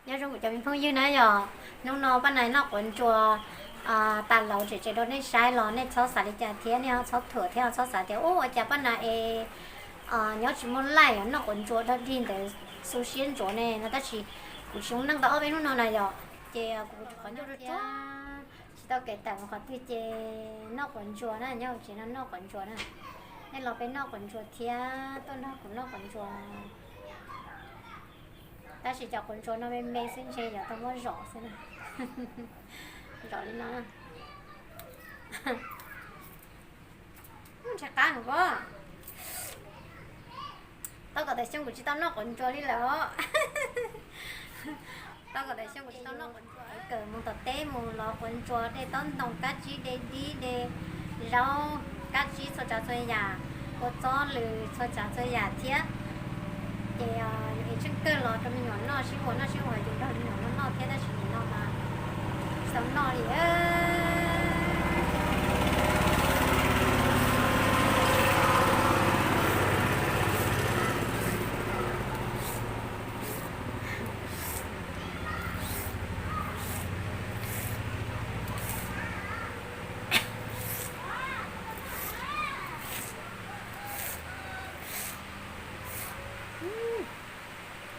Nyob zoo kuv cov me phooj ywg na yom, hnub no Paj Nas noj quav ntsuas tas los tseem tseem rau nej saib los nej txhob xav li cas thiab nej txhob thuam thiab txhob xav tias ua cas Paj Nas es nyob tsis muaj laij noj quav ntsuas dog dig ntawd xu siab ntsuav ne no, tab sis kuv tsis zoo neej tau ob peb hnub no na yom, ces kuv qhov ncauj tsuag tsuag tsis tau kev tawm mus qhov twg ces noj quav ntsuas na, nyob hauv tsev no noj quav ntsuas na. Nej los peb noj quav ntsuas thiab tuaj nrog kuv noj quav ntsuas. Tab sis cov quav ntsuas no me me xwb ntshe yuav tau muab zom xwb na. Zom li no. Ntshe qab heev os. Tau kom tam xyoo kuv tsis tau noj quav ntsuas li lawm os. Tau kom tam xyoo kuv tsis tau noj quav ntsuas. Kawm mus tom teb mus los quav ntsuas, dej tob ntoo, kab tsib, dej dib, dej zaub, kab tsib txhua tsav txhua yam, kua txob lws txhua tsav txhua yam thiab. Ces es tsheej kawg los rau me nyuam noj sib ua noj sib ua yus nrog me nyuam noj noj thiab tab sis nim no mas tsis tau noj li.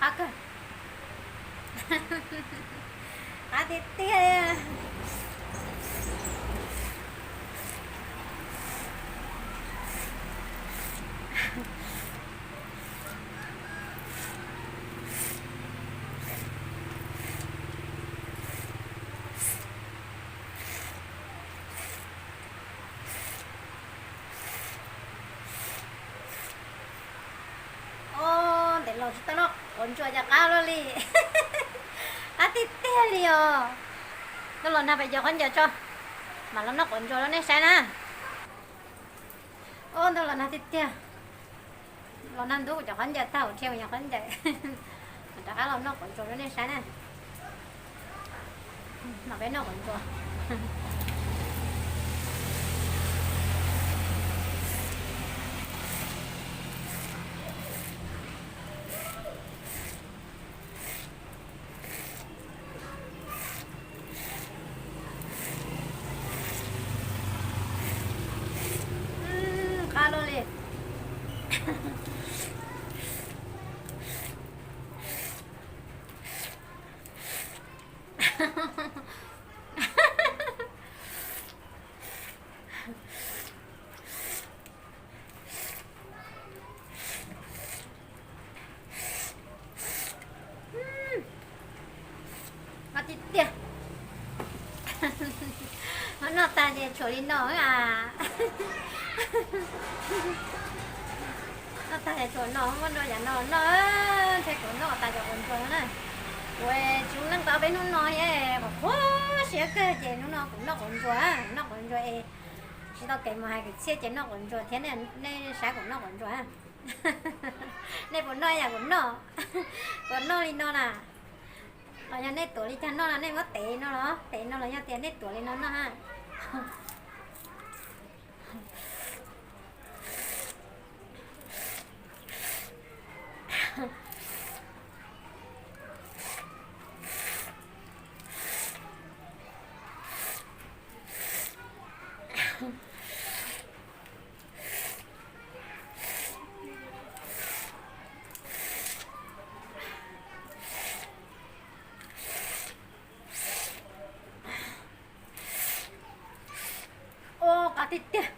Qab kawg. Qab tiag tiag. Ob, ntev los tsis tau noj quav ntsuas cas qab luaj li. Qab tiag tiag li os. Ntau los nag pem cov khaub ncaws tso, mam los noj quav ntsuas rau nej saib na. Ob, ntau los nag tiag tiag. Los nag ntub kuv cov khaub ncaws tag, kuv dhia kuv cov khaub ncaws. Mam rov qab los noj quav ntsuas rau nej saib na. Mam peb noj quav ntsuas. Qab luaj li. Noj tiag tiag. Noj tag ces tshuav li no a. Noj tag ces tshuav no, muaj nrog yav no noj, ntshe kuv noj tas cov quav ntsuas na. Kuv tsis ua neej tau peb hnub no, qhov qhuav siab kawg ces hnub no kuv noj quav ntsuas, noj quav ntsuas es tsis tau kev mus hais kwv txhiaj ces noj quav ntsuas thiab, nej saib kuv noj quav ntsuas. Nej puas noj yam kuv noj? Kuv noj li no na. Los yog nej tuav li cas noj no, nej muab tev no los tev no los yog tias nej tuav li no noj ha. Ua qab tiag tiag.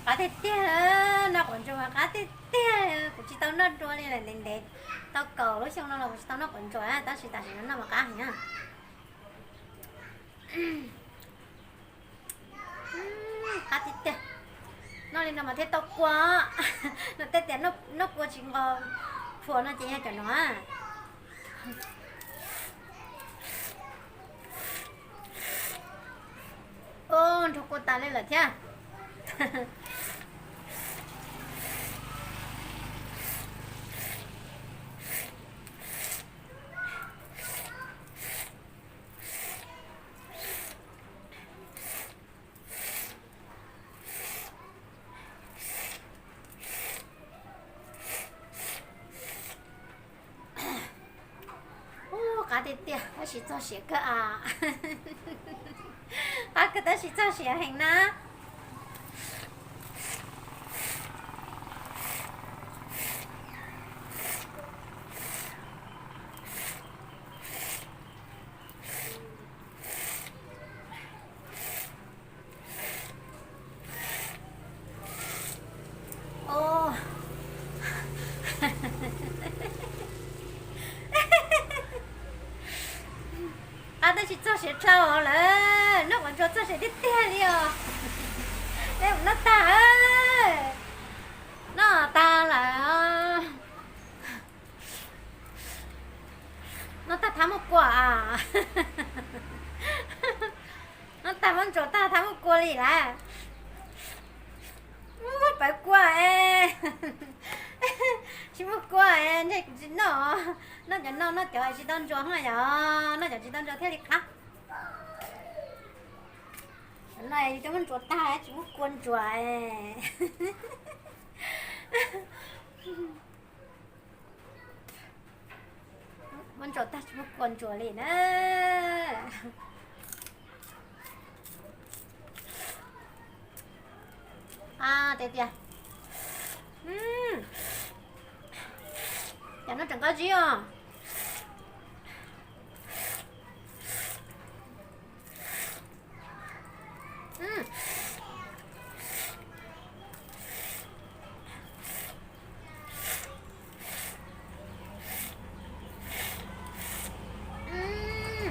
Qab tiag tiag, noj quav ntsuas mas qab tiag tiag, kuv tsis tau noj dua li lawm ntev ntev, tau kaum lub xyoo no los kuv tsis tau noj quav ntsuas, tab sis tam sim no noj mas qab heev na. Qab tiag tiag. Noj li no mas thiaj tau kua. No tej tias noj kua tsis nqos phuam no ces yog cov no. Ub, nrog kua tas li lawm thiab. Tiag, tab sis txog siav kawg as. Qab kawg tab sis txog siav heev na. Qab tab sis txog siav dhau lawm, noj quav ntsuas txog siav tiag tiag li os. Noj tag, noj tag lawm. Noj tag thab muaj kua as. Noj tag muab ntsuas tag thab muaj kua li lawm. Pawv kua es tsis muaj kua es ntshe kuv tsis noj. Noj cov no noj cov tsis tau ntsuas na yom, noj cov tsis tau ntsuas thiaj li qab. Cov no yus twb muab ntsuas tag tsis muaj kua ntsuas. Muab ntsuas tag tsis muaj kua ntsuas li na. Tiag tiag. Cov no tseem qab zib os.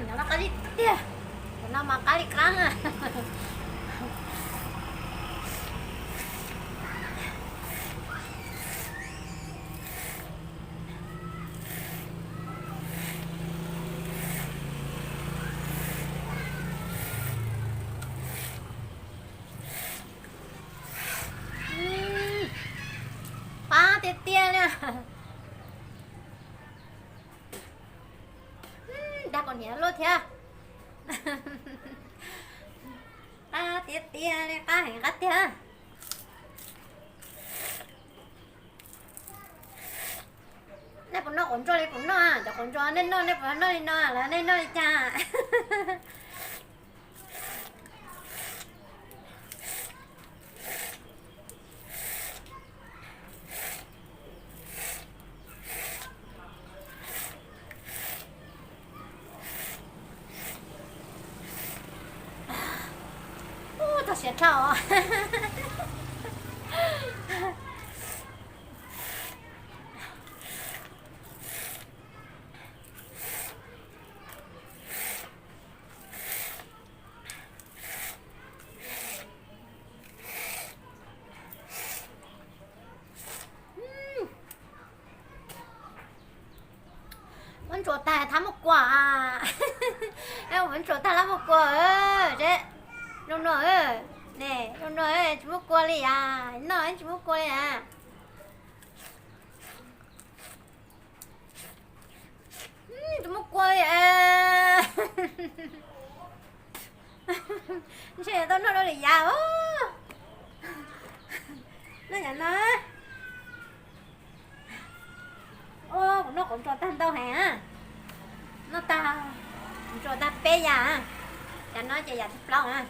Cov no qab zib tiag, cov no mas qab li qab. Qab tiag tiag li. Dag kom niam luaj thiab. Qab tiag tiag li, qab heev qab tiag. Nej puas noj quav ntsuas li kuv noj? Cov quav ntsuas nej noj, nej puas noj li no los nej noj li cas? Ub, txog siav dhau. Muab ntsuas tag thab muaj kua. Muab ntsuas tag thab muaj kua. Zoo no, ne, zoo no tsis muaj kua li as, noj tsis muaj kua li as. Tsis muaj kua li. Ntshe tau noj dua li yav. Noj yam no. Kuv noj quav ntsuas tag ntau heev. Noj tag, ntsuas tag peb yam. Yam no ces yam thib plaub na.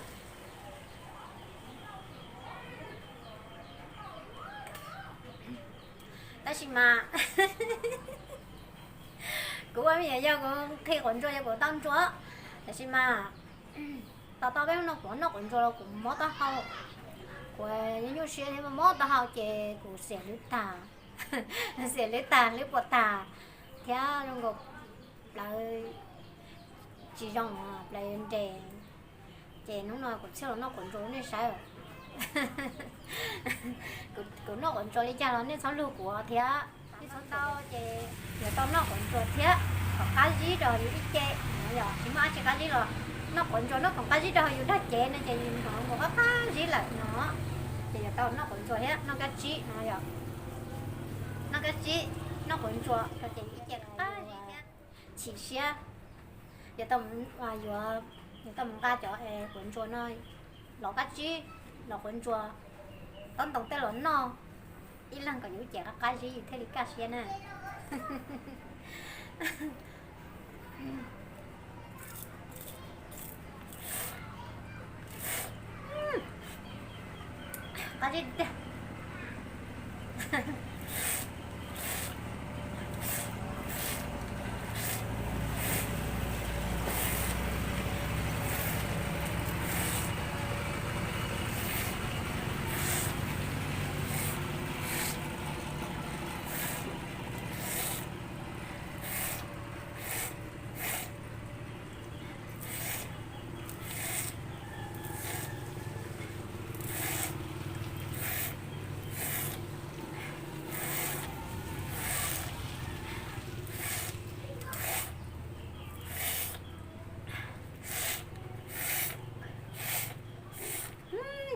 Tab sis mas kuv ua me nyuam yog kuv nqhis quav ntsuas yog kuv tau ntsuas. Tab sis mas tos tau peb hnub no kuv noj quav ntsuas los kuv mob taub hau. Kuv nyuaj siab thiab mob taub hau ces kuv xiam lwb tag, xiam lwb tag, lwb puas tag thiab zoo nkaus plawv tsis zoo, plawv nres. Ces hnub no kuv thiaj los noj quav ntsuas rau nej saib. Kuv noj quav ntsuas li cas los nej txhob luag kuv thiab. Nej txhob tau ces yuav tau noj quav ntsuas thiab kom qab zib rau yus ib ce no yom. Tsis muaj dab tsi qab zib los noj quav ntsuas noj khoom qab zib rau yus dag cev no ces yus hnov nkaus qab qab zib lawm no. Ces yuav tau noj quav ntsuas thiab noj kab tsib no yom. Noj kab tsib, noj quav ntsuas rau ces yus ib ce qab zib thiab chim siab. Yuav tau, yuav, yuav tau mus nqa cov quav ntsuas no los qab tsib, los quav ntsuas taub ntoo tej los noj ib leeg kom yus ib ce qab qab zib yus thiaj li kaj siab na. Qab zib tiag.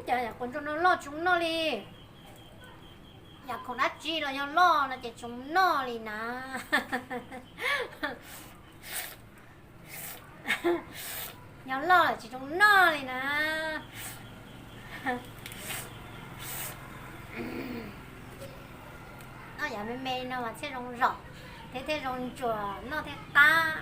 Cas yam quav ntsuas no loj tsis zoo noj li. Yam khoom dab tsi los yog loj no ces tsis zoo noj li na. Yog loj lawm tsis zoo noj li na. Noj yam me me no mas thiaj zoo zom thiab thiaj zoo ntsuas noj thiaj qab.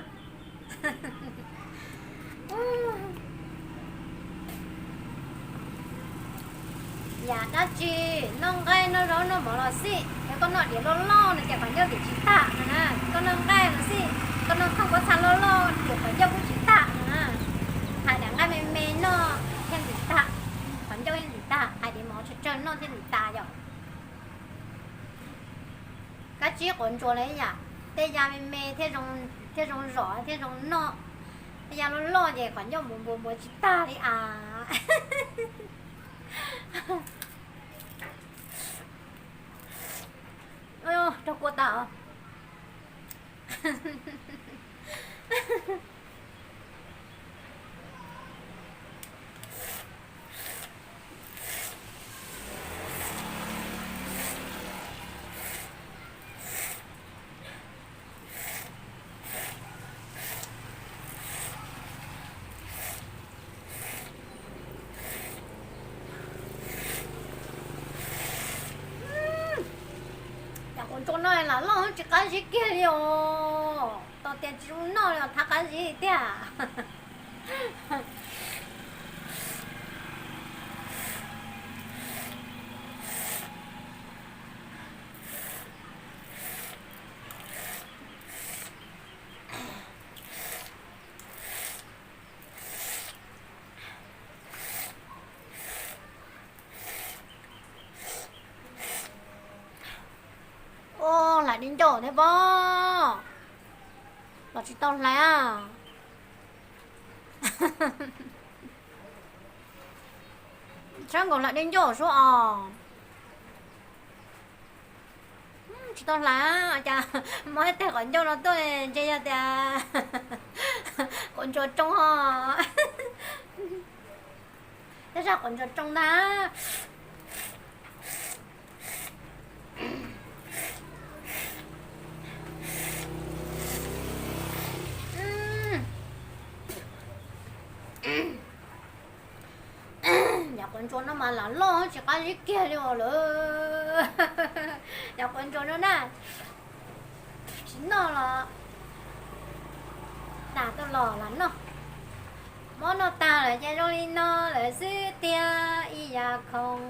Yam dab tsi, noj nqaij noj zaub noj mov los xij, yog koj noj diav loj loj no ces qhov ncauj dim tsis tag no na. Koj noj nqaij los xij, koj noj khoom pob txha loj loj ces qhov ncauj kuj tsis tag no na. Hais diav nqaij me me noj thiaj dim tag, qhov ncauj thiaj dim tag. Hais diav mov tsawg tsawg noj thiaj dim tas yom. Kab tsib quav ntsuas li yam tej ya me me thiaj zoo zom thiaj zoo noj. Tej ya loj loj ces qhov ncauj npuav npuav npuav tsis tag li as. Raug kua tas os. Yam quav ntsuas no lam loj tsis qab zib kiag li os. Tos tias tsis zoo noj li os, thab qab zib tiag. Ua, hlais di ncauj thiab pob. Los tsis tau hlais. Tshab nkaus hlais di ncauj suab os. Tsis tau hlais, cas muab tej quav ncauj no tuaj ntshe yog tias quav ntsuas tsoo os. Tej zaj quav ntsuas tsoo ntag. Yam quav ntsuas no mas lam loj tsis qab zib kiag li os lawm. Yam quav ntsuas no na, tsis noj los tas tuaj los lam noj. Muab noj tag lawm ces zoo li no lawm xwb tiag ib yam khoom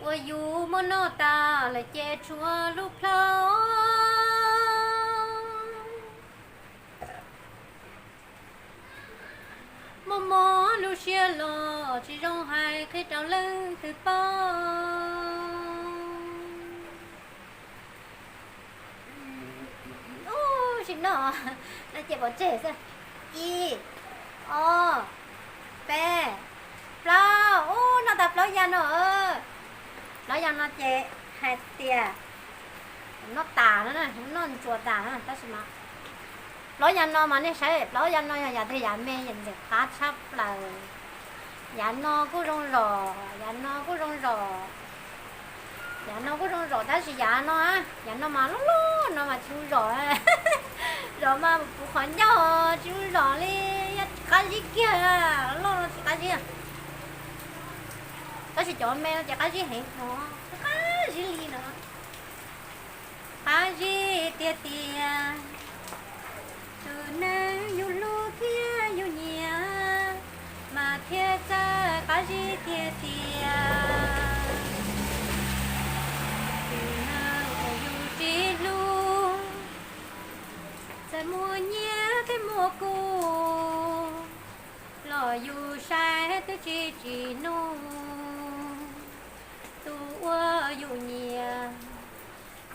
uas yus muab noj tas lawm ces tshuav lub plhaub. Mob mob lub siab los tsis zoo hais qhia rau leej twg paub. Ub, sim no, no ces pov tseg xwb. Ib, ob, peb, plaub. Ub, noj tag plaub ya no. Plaub ya no ces hais tias noj tas no, noj ntsuas tas no tab sis mas plaub ya no mas nej saib, plaub ya no yog yav twg yav me, yav ntxim qab tshaj plaws. Yav no kuj zoo zom, yav no kuj zoo zom. Yav no kuj zoo zom tab sis yav no, yav no mas loj loj no mas tsis zoo zom. Zom mas puv qhov ncauj tsis zoo zom li, yog tsis qab zib kiag, loj no tsis qab zib. Tab sis cov me no ces qab zib heev no, qab zib li no. Qab zib tiag tiag, tus neeg yus hlub thiab yus nyiam, mas thiaj txawj qab zib tiag tiag. Muaj nyiaj thiab muaj kub, los yus saib twb tsis tsim nyog. Tus uas yus nyiam,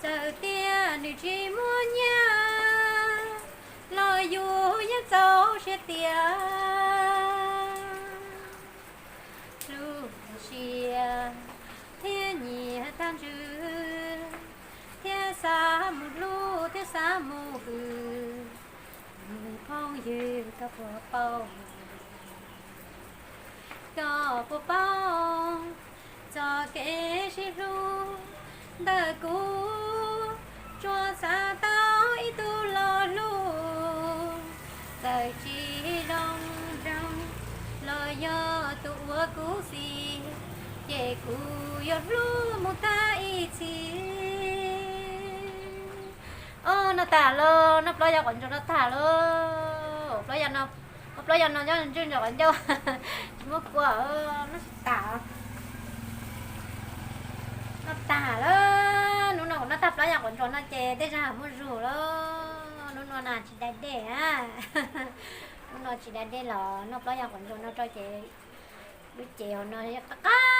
txawm tias nws tsis muaj nyiaj, los yus yeej txaus siab tias hlub siab thiab nyiam tag ntsws, thiab xav mus hlub thiab xav mus hwm. Phooj ywg, koj puas paub, koj puas paub txoj kev sib hlub ntawm kuv? Tsuas xav tau ib tug los hlub, txawm tsis zoo nraug los yog tus uas kuv xis, ces kuv yuav hlub mus tag ib txhis. Os, noj tag lawm, noj plaub yav quav ntsuag noj tag lawm. Plaub yav no, plaub yav no nyob ntswj ntawm quav ncauj, tsis muab kua, noj tsis tas. Noj tag lawm, hnub no kuv noj tag plaub yav quav ntsuag no ces tej zag muaj zug lawm. Hnub no na tsis da dej na, hnub no tsis da dej los noj plaub yav quav ntsuag no rau ces lub cev hauv no qab qab.